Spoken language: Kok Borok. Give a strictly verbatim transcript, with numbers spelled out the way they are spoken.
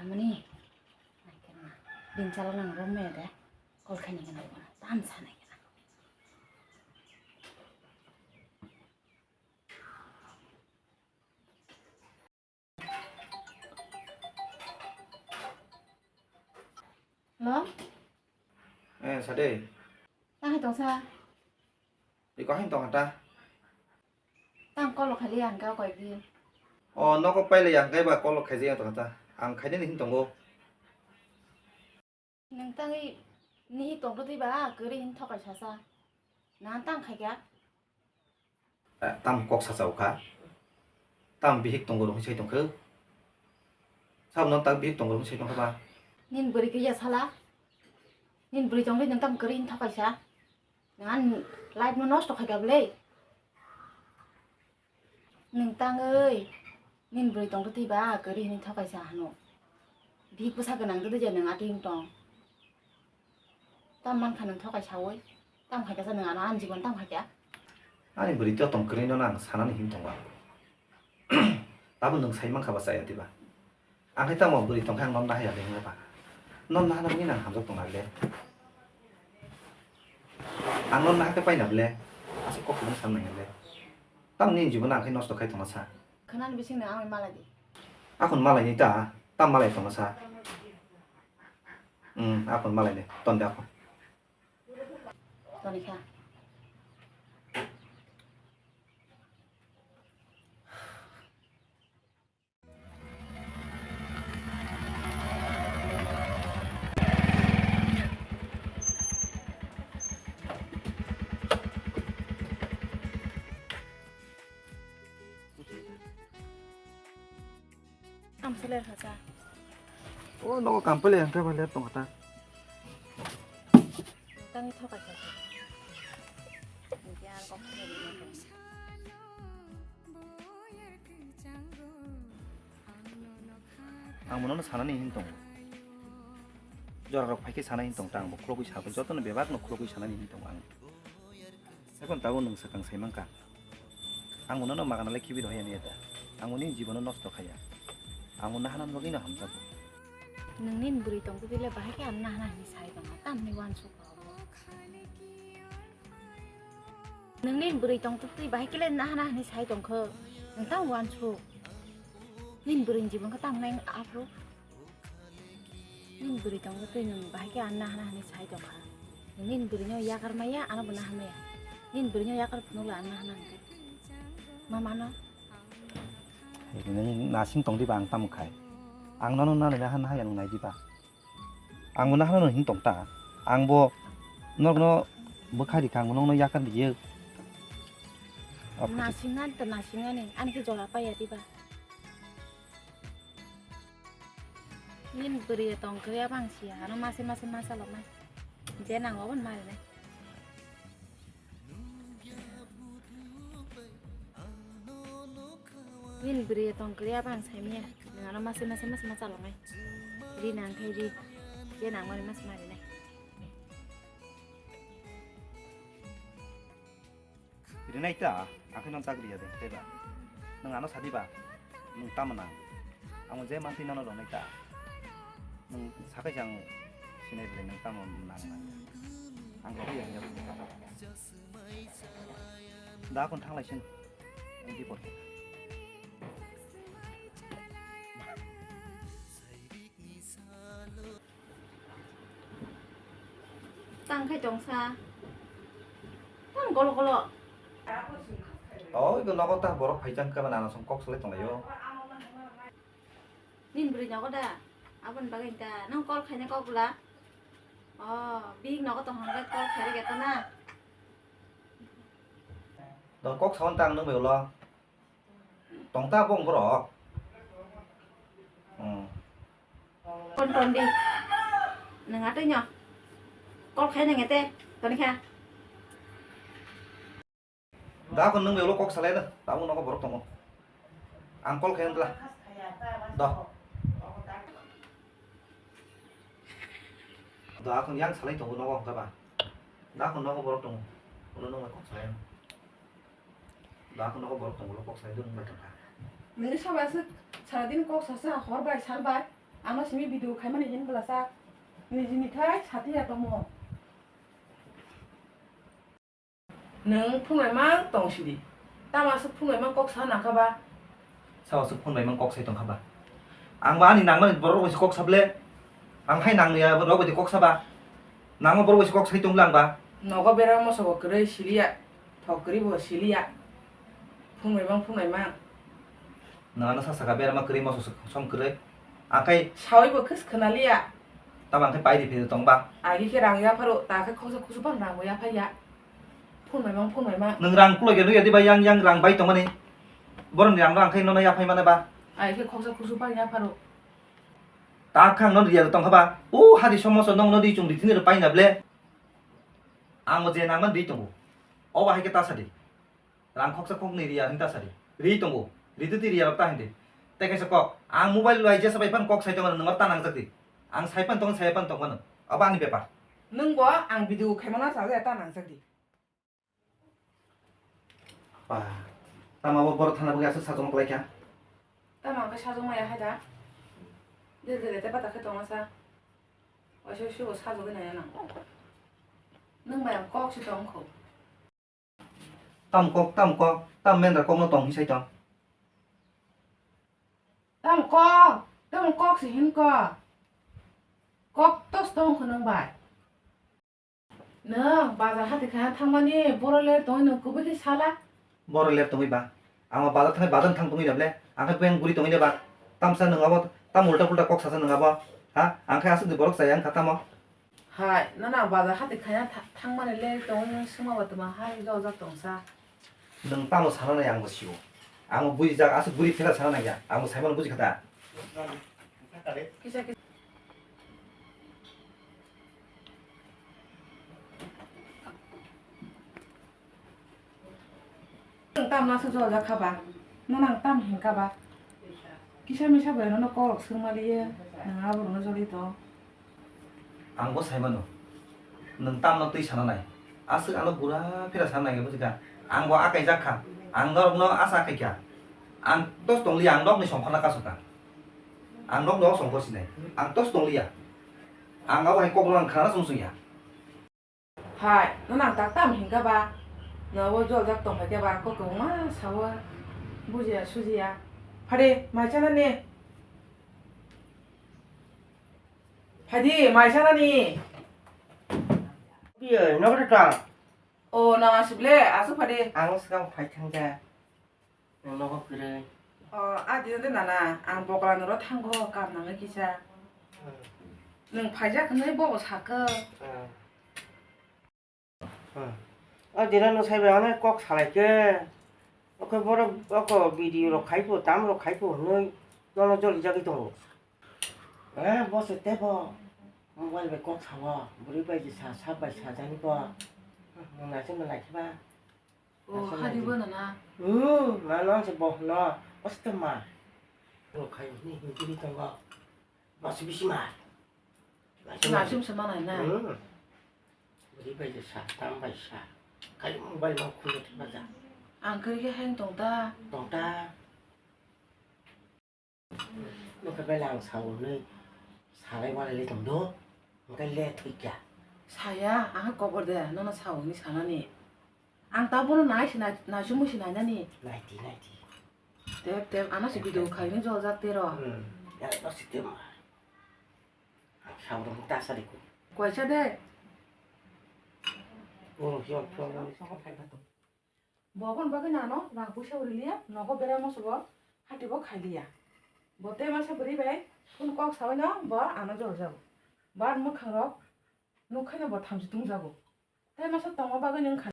Amani, naikhe na. Bini chalo nang rom me de. Call khaini gana gana. Tam sanai gana. Hello? Eh, sade. Tang hai tongsa? Iko hai tong ta? Tang call khaili ang ka koi di. Oh, noko paile yang kai ba call khaijak tong ta. Ang khainani hin tongo. Nung tangwi ni tongtwi ba kwrwi hin thokai sasa. Nang tang khaikha? Eh, tam kok sachao kha. Tam bihik tongo rung sai tongkhe. Sab non tak bihik tongo rung sai tongkha ba. Nin bwrwi kaya sala. Nin bwrwi tongwi nung tam kwrwi hin thokai sa. Nang life no nosto khaikha bwle. Nung tangwi nin bwrwi tongtwi ba kwrwi hin thokai sa hano. Bihik bwsa gwnang dwdwi je nung ating tong. Tam mankha nung thokai sawi. Tam khaikha sa nung ano ani jibon tam khaikha. Ani bwrwi to tong kwrwi no nang sanani hin tongo. Tabuk nung sai mankha ba chaya diba. Ang khe tamo bwrwi tongkha ang non nahaya le hinwi ba. Non nahana mungwi nang hamjak tong le. Ang non nahakhe paina le. Aswk kok kwbang san nang le. Tam nini jibon ang khe nosto khai tongna sa. Khwnani bising nang ang malai di. Akhon malai ni ta, tam malai tongna sa. Hmm, akhon malai ni, ton de akhon. Toni kha. Ang seler kha sa. O nogo kampali ang khe ler tong kha ta. Tangwi thokai kha. Hingke ang kok seler. Ang bono sanani hin tongo. Jora rok phaikhe sanai hin tong ta, ang bo khulogwi sabai, jotono bebak no khulogwi sanani hin tongo ang. Ekhon tabuk nwng swkang sai mankha. Ang bono no magana lai khibi rohorya niyada. Ang boni jibono nosto khaya. Ang bono hanan bagwi no hamjago. Nwng nini bwrwi tongtwi le bahai khe ang nahana hinwi sai tongkha, tamni uansuk. Nwng nini bwrwi tongtwi bahai khe le nahana hinwi sai tongkha. Nwng tamo uansuk. Nini bwrwini jibon khe tamo nai aphuru. Nini bwrwi tongtwi nwng bahai khe ang nahana hinwi sai tongkha. Nwng nini bwrwino yakar maya, ano bo naha maya. Nini bwrwino yakar phunukla ang nahana hinkhe. Ma mano? Nwng nasing tongdi ba ang tamo khai. Ang nono nana naha naha ya nwng nai di ba. Ang bo nahano hin tong ta. Ang bo norokno bwkha rikha, ang bo nokno yakar rikha. Nasingna to nasingnani, ani khe jora paiya diba? Nini bwrwi tong kwrwi abang siya, ano mase mase ma chaloknai. Je nango aboni ma rinai. Nini bwrwi tong kwrwi abang saimanya. Nwng ano mase mase mase ma chaloknai. Ri nang khe ri. Je nangmani mase ma rinai. Rinai ta, akhe non tak riya de, tei ba? Nwng ano sadi ba? Nwng tamo nang? Amo je mantwi nono ronai ta. Nwng sakai jang sinai bwle nwng tamo nang nang. Ang rok ya ya. Da kon thanglai sin. Ang di pot. Tang khai tongsa. Tang golo golo. Oi, go nogo ta borok phai jang ka ba nana song kok salai tong lai o. Nin bwrwi nogo da? Aboni bagwi ta nang call khaina kok bwla. Oh, big nogo tong hwnba call khairi geta na. Dong kok sawan tang nung bai ulo. Tong ta bong borok. Hmm. Kon ton di. Nang atoi nyo. Call khai nang ete. Toni kha. Da kon nung belo kok salai na. Tamo nogo borok tongo. Ang call khai nang tla. Do. Do akon yang salai tongo nogo hongka ba. Da kon nogo borok tongo. Ulo nung bai kok salai na. Da kon nogo borok tongo, ulo kok salai dun bai tongkha. Nini sabai aswk saradin kok sasa hor bai sal bai. Ano simi video khaimani hin bwlasa. Nijini khai sati ya tomo. Nwng phunai mang tong sidi. Tama se phunai mang kok sa nang kha ba? Sao se phunai mang kok sai tong kha ba? Ang ba ani nangmani borok bai se kok sa ble. Ang hai nang ya borok bai se kok sa ba? Nangma borok bai se kok sai tong lang ba? Nogo bera moso bo kwrwi siliya. Thok kwrwi bo siliya. Phunai mang phunai mang. Nang ano sa saka berama kwrwi moso som kwrwi. Akai sawi bo khis khna liya. Tama khe pai di phai tong ba? Agi khe rang ya pharo, ta khe khoksa khusu phang rang bo ya phai ya. Phunai mang phunai mang. Nwng rang kulai khe nui ya di ba yang yang rang bai tong mani. Borok ni rang rang khe nono ya phai mane ba? Agi khe khoksa khusu phang ya pharo. Ta khang no ri ya tong kha ba? O hadi somoso nong no di chung di thini pai na ble. Ang mo je nang man di tongo. O ba hai khe ta sa di. Rang khoksa khoknwi riya hinta sadi. Ri tongo. Ri twi riya rok ta hindi. Tei kaisa kok. Ang mobile lai jesa bai phan kok sai tongo, nwng ta nangjak di. Ang sai phan tongo, sai phan tongo. Abo ani bepar. Nwng bo ang video khaimana sa ta nangjak di. Pa. Tama bo borok thana bwgwi aswk sajwk klai kha. Tama khe sajwk maya hai da. Dil dil te pata khe tongo sa. Waisa waisa bo sajwk nai nang. Nwng bai ang kok si tong kho. Tam kok, tam kok, tam mendra kokno tong hi sai tong. Tam kok, tam kok si hin kok. Kok tos tong kho nwng bai. Nwng bazar hati kha thangmani boro ler tongwi nwng kubui khe sala. Boro ler tongwi ba. Ang bazar thangwi bazar thang tongwi na ble. Ang khe beng guri tongwi na ba. Tamsa nwng abo, tam ulta pulta kok sasa nwng abo. Ha? Ang khe aswk ni borok chaya wng kha tamo. Hai, nana bazar hati khaya tha-, thangmani le tongwi nung swngma ba twma hai jojak tongsa. Nwng tamo sana nai ang bo sio. Ang bo bujijak, aswk buri phela sana nai ya. Ang bo saimano buji kha da. Kisa kisa. Nwng tamno aswk jojak kha ba? Nono ang tam hin kha ba? Kisa misa bai nono kok rok swng maliya, nwng aborokno joli tong. Ang bo sai mano, nwng tamno twi sana nai? Aswk ano bura phira sana nai, buji kha? Ang bo akaijak kha, ang norokno asa khai kha. Ang tos tong liya, ang nokni songkhorna kasu kha. Ang nokni o songkhor sinai, ang tos tong liya. Ang abo hai kokno ang khnana sung sung ya. Hai, nono ang tak tam hin kha ba? Nobo joljak tong phai khe ba, kok kwbangma sao, bujiya sujiya. Phade, mai chanani. Phaidi, mai chanani. Biya, nogo ta? O, nang aswk le, aswk phade. Ang swkang phai thang ja. Ang nogo kwrwi. O, a dino de nana, ang bokla noro thango, kam nangwi kisa. Hmm. Nwng phaijak hwnwi bobo sakha. Hmm. Hmm. O dino no saibai ano kok salai khe. Okhe borok oko video rok khai pho, tam rok khai pho hwnwi nono joli jagwi tongo. Eh, bo se tebo. Mobile bai kok sao, bwrwi bai je sa, sap bai sajani bo. Nwng naising malai khe ba. O, hadi bo nana. Hmm, ma no se bo no. Oste ma. Bo khai ni hingkiri tongo. Bo se bisi ma. Naising se manai na. Hmm. Bwrwi bai je sa, tam bai sa. Khai mobile no khulo thik ba ja. Ang kiri khe hang tong ta. Tong ta. Nokhe belai ang sao hwnwi salai walai le tongdo, hwnkhe le thwikya. Saya, ang kobor de, nono sao hwnwi sanani. Ang ta bono nai se nai, naisingmung se nainani. Naidi, naidi. Tep, tep, ano se video khaini joljak tero. Hmm, ya, no se temo. Ang sao rwng ta sari ko. Koisa de. Oh, yo, yo, yo. Bo aboni bagwi nano rang puisa uri liya, nogo berai moso bo hati bo khai liya. Bo tei masa bwrwi bai phone kok saui no bo ano jol jago. Bar mwkhang rok nuk khaino bo thamchi tung jago. Tei masa tongma bagwi nwng kha.